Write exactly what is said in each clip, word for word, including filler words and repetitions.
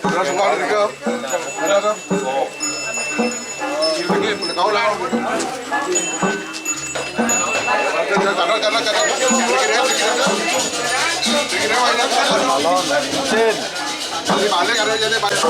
Terus kau dari ke? Ada ke? Ini kau lah. Jalan, jalan, jalan, jalan. Pikir ya, pikir ya. Pikir ya, wayang. Alon, Sin. Balik, balik, ada jadi balik.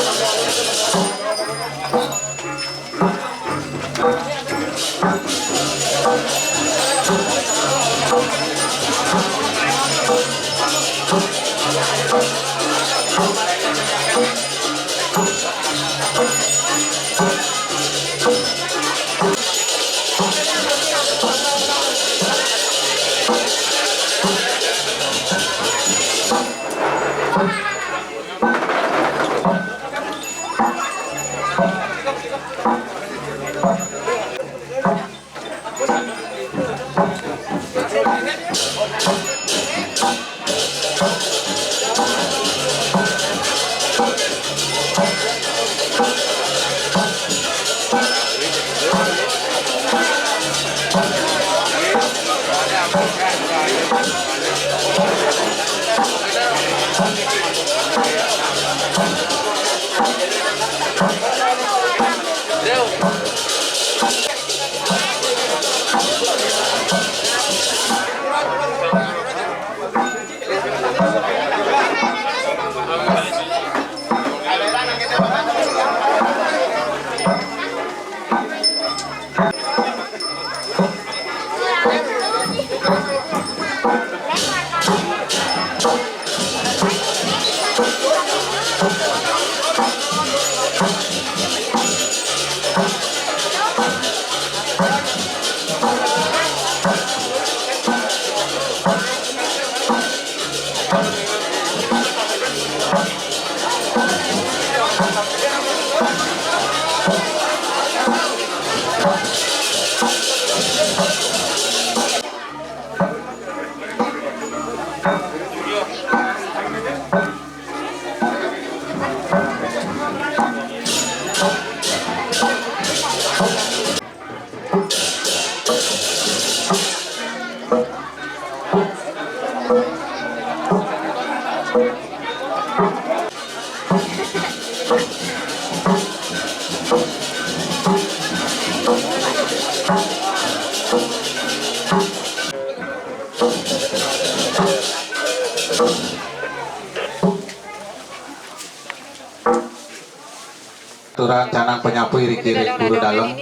Aturan canang panyapu ring pura dalem.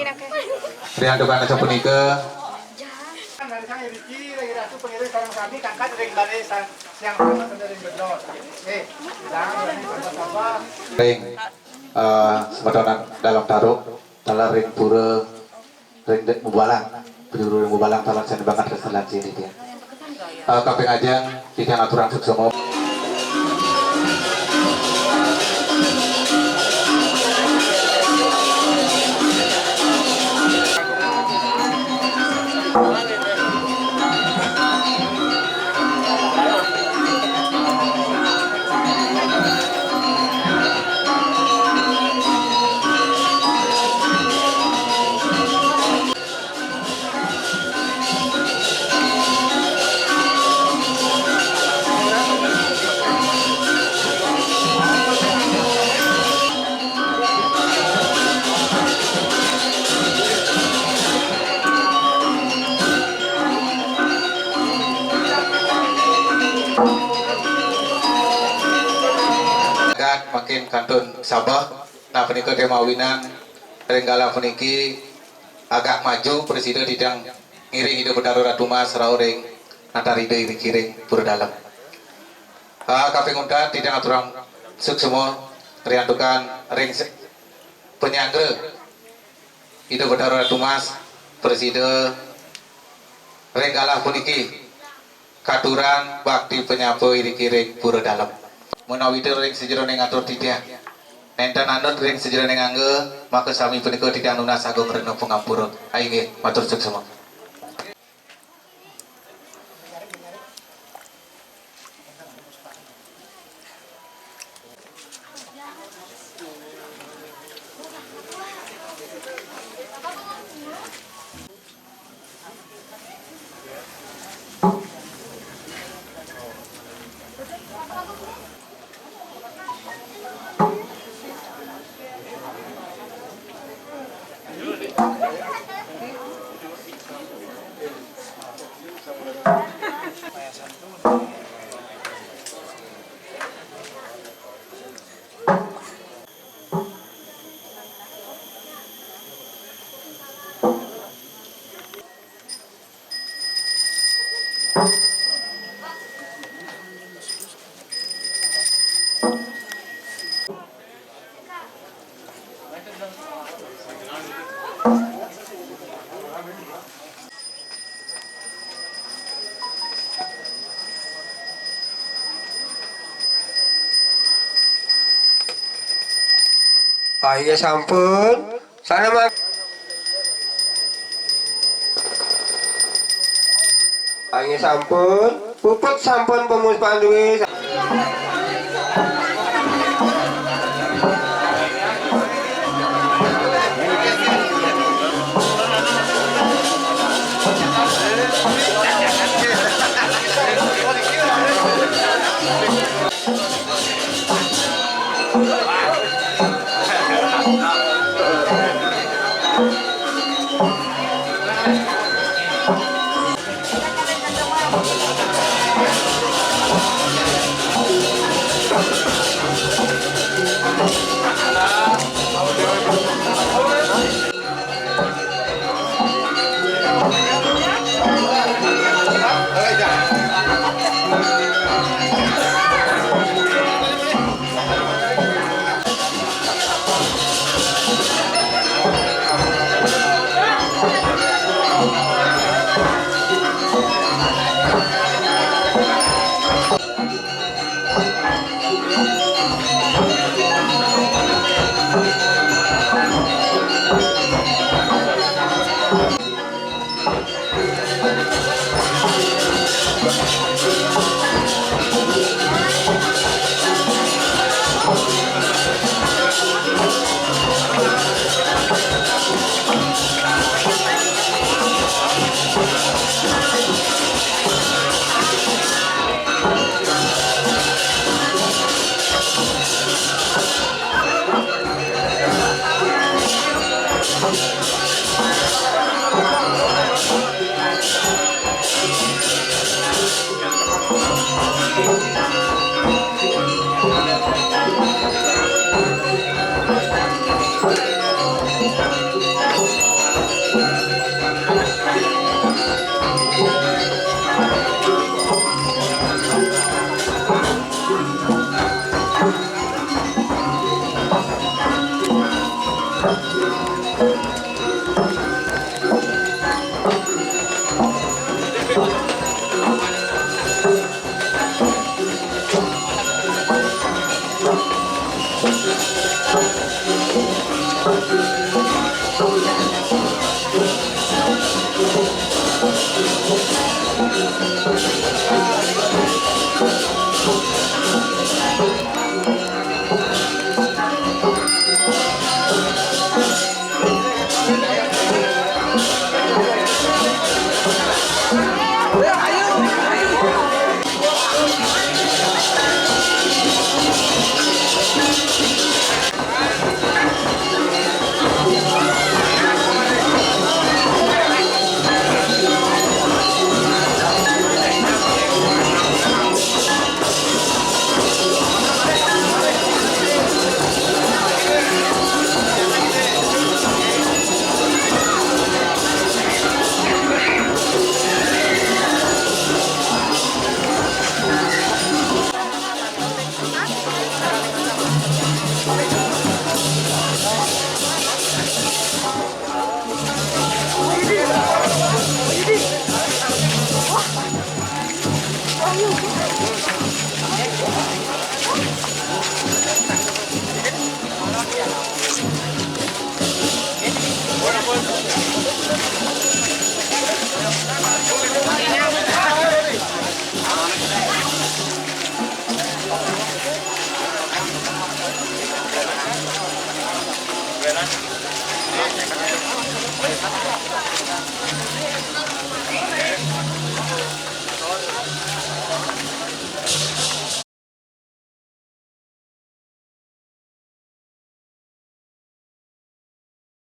Riantukan sapunika. Dari sang Riki, ring Ratu Pangeran sareng sami kangkat ring balé sa-, siang sama ring gedor. Eh, jangan sama-sama. Ring, eh, semeton Dalem Taruk, taler ring pura ring de-, Mubalang, pura ring Mubalang taler sami banget reselan sini dia. Eh, kaping ajeng, titiang aturang suksema. Agat mangkin kantun sabeh. Nah, punika té mawinan ring galah puniki agak maju prasida titiang ngiring Ida Betara Ratu Mas rauh ring natar Ida iriki ring pura dalem. Ah, kaping untat titiang aturang suksema riantukan ring se-, Penyanggra Ida Betara Ratu Mas, presida ring galah puniki, katuran bakti penyapa iriki ring pura dalem. Menawi ring sajeroning atur titiang, nenten anut ring sajeroning angga, maka sami punika titiang nunas agung rena pangampura. Inggih, matur suksma. Ah, inggih sampun. Sana, Mak. Ah, inggih sampun. Puput sampun pemus panduwe.